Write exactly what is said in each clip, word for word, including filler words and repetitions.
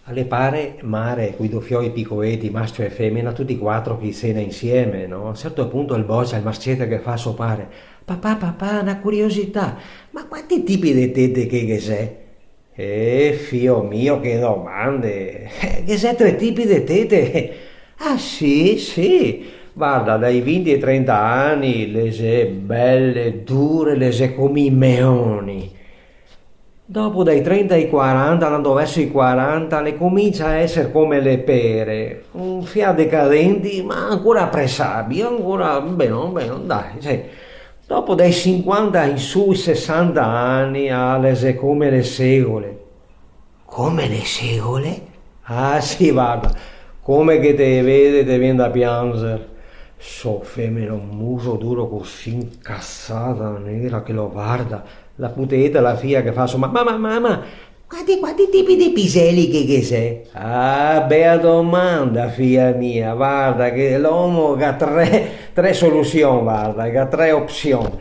Al è pare, mare, coi do fioi picoeti, mascio e femena, tuti quatro che i sena insieme, no? A un certo punto el bocia, el masceto, che fa a so pare: "Papà, papà, na curiosità, ma quanti tipi de tete che ghe xe?" "Eh, fio mio, che domande! Eh, ghe xe tre tipi de tete." "Ah, sì, sì. Varda, dai vinti ai trenta ani le xe bele, dure, le xe come i meoni. Dopo dai trenta ai quaranta, andando verso i quaranta, le comincia a eser come le pere, un fià decadenti, ma ancora apresabili, ancora, ben, ben, dai, sì. Dopo dai sinquanta in su, i sesanta ani, ah, le xe come le segole." "Come le segole?" "Ah, sì, varda, come che te vede te vien da pianzer. So femena, un muso duro cusì, incasada, nera, che lo varda. La puteta, la fia che fa a so ma-, mama, mama, quanti, quanti tipi de piseli che, che xe?" "Ah, bea domanda, fia mia. Varda che l'omo ga tre, tre solusion, varda, ga tre opsion.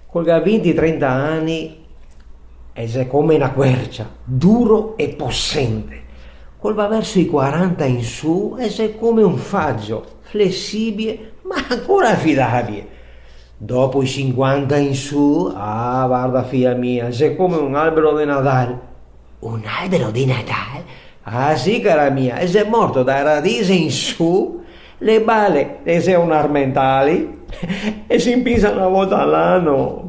Col ga vinti, trenta ani, el xe come na quercia, duro e posente. Col va verso i quaranta in su, el xe come un fagio, flesibile, ma ancora afidabile. Dopo i sinquanta in su, ah, varda, fia mia, el xe come un albero de Nadal." "Un albero de Nadal?" "Ah, sì, cara mia, el xe morto da radise in su, le bale le xe ornamentali e se inpisa na volta a l'ano."